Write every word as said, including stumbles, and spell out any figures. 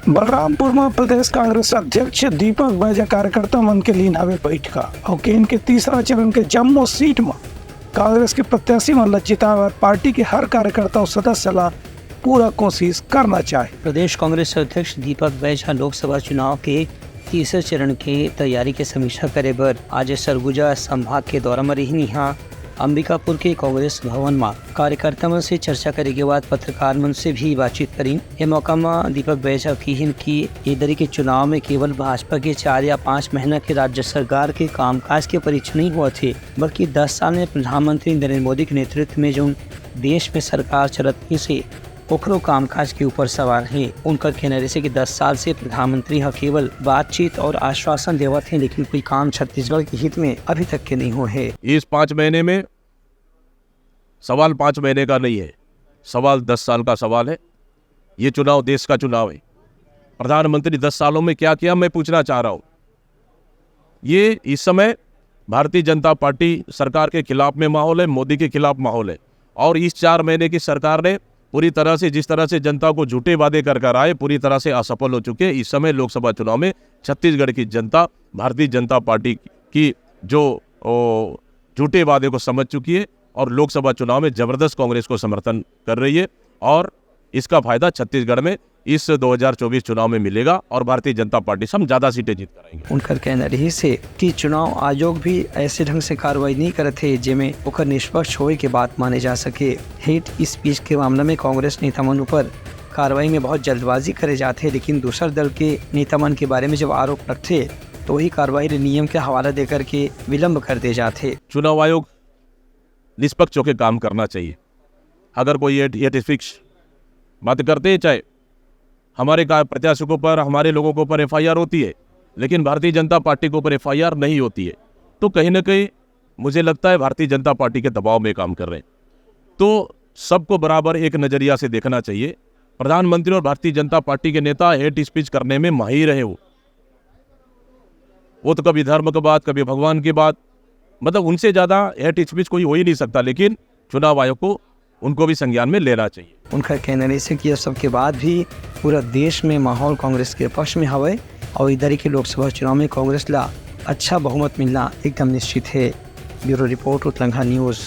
बलरामपुर म प्रदेश कांग्रेस अध्यक्ष दीपक बैज ह कार्यकर्ता मन के लीन हवे बैठका। अउ केन के तीसरा चरण के जम्मो सीट म कांग्रेस के प्रत्याशी मन ल जिताए बर पार्टी के हर कार्यकर्ता अउ सदस्य ल पूरा कोशिश करना चाही। प्रदेश कांग्रेस अध्यक्ष दीपक बैज ह लोकसभा चुनाव के तीसरे चरण के तैयारी के समीक्षा करे बर आज सरगुजा संभाग के दौरा म रिहिन। इहाँ अंबिकापुर के कांग्रेस भवन म कार्यकर्ता मन से चर्चा करे के बाद पत्रकार मन से भी बातचीत करिन। ए मौका म दीपक बैज ह किहिन कि ए दरी के चुनाव में केवल भाजपा के चार या पाँच महीना के राज्य सरकार के कामकाज के परीक्षण नहीं होवत हे, बल्कि दस साल में प्रधानमंत्री नरेंद्र मोदी के नेतृत्व में जोन देश में सरकार चलत हे से ओकरो कामकाज के ऊपर सवाल हे। उनकर कहना रहिसे कि दस साल से प्रधानमंत्री ह केवल बातचीत और आश्वासन देवत हे, लेकिन कोई काम छत्तीसगढ़ के हित में अभी तक के नहीं होए हे। इस पाँच महीने में सवाल पाँच महीने का नहीं है, सवाल दस साल का सवाल है। ये चुनाव देश का चुनाव है। प्रधानमंत्री दस सालों में क्या किया, मैं पूछना चाह रहा हूँ। ये इस समय भारतीय जनता पार्टी सरकार के खिलाफ में माहौल है, मोदी के खिलाफ माहौल है। और इस चार महीने की सरकार ने पूरी तरह से, जिस तरह से जनता को झूठे वादे कर कर आए, पूरी तरह से असफल हो चुके हैं। इस समय लोकसभा चुनाव में छत्तीसगढ़ की जनता भारतीय जनता पार्टी की जो, ओ, झूठे वादे को समझ चुकी है और लोकसभा चुनाव में जबरदस्त कांग्रेस को समर्थन कर रही है और इसका फायदा छत्तीसगढ़ में इस दो हज़ार चौबीस चुनाव में मिलेगा और भारतीय जनता पार्टी से हम ज्यादा सीटें जीत कर आएंगे। उनकर कहना रहिसे कि चुनाव आयोग भी ऐसे ढंग से कार्रवाई नहीं करत हे, जेमे ओकर निष्पक्ष होए के बात माने जा सके। हेट स्पीच के मामला में कांग्रेस नेता मन ऊपर कार्रवाई में बहुत जल्दबाजी करे जाथे, लेकिन दूसर दल के नेता मन के बारे में जब आरोप रखथे, तो वही कार्रवाई ले नियम के हवाला देकर के विलंब कर दे जाथे। चुनाव आयोग निष्पक्ष होकर काम करना चाहिए। अगर कोई हेट, हेट स्पीच बात करते हैं, चाहे हमारे का-, प्रत्याशियों के ऊपर, हमारे लोगों के ऊपर एफआईआर होती है, लेकिन भारतीय जनता पार्टी के ऊपर एफआईआर नहीं होती है, तो कहीं ना कहीं मुझे लगता है भारतीय जनता पार्टी के दबाव में काम कर रहे हैं। तो सबको बराबर एक नजरिया से देखना चाहिए। प्रधानमंत्री और भारतीय जनता पार्टी के नेता हेट स्पीच करने में माहिर है। वो वो तो कभी धर्म की बात, कभी भगवान की बात, मतलब उनसे ज्यादा हेट स्पीच कोई हो ही नहीं सकता। लेकिन चुनाव आयोग को उनको भी संज्ञान में लेना चाहिए। उनका कहना रहिसे कि यह सब के बाद भी पूरा देश में माहौल कांग्रेस के पक्ष में हवय और इधर के लोकसभा चुनाव में कांग्रेस ला अच्छा बहुमत मिलना एकदम निश्चित है। Bureau report, Utlangha news.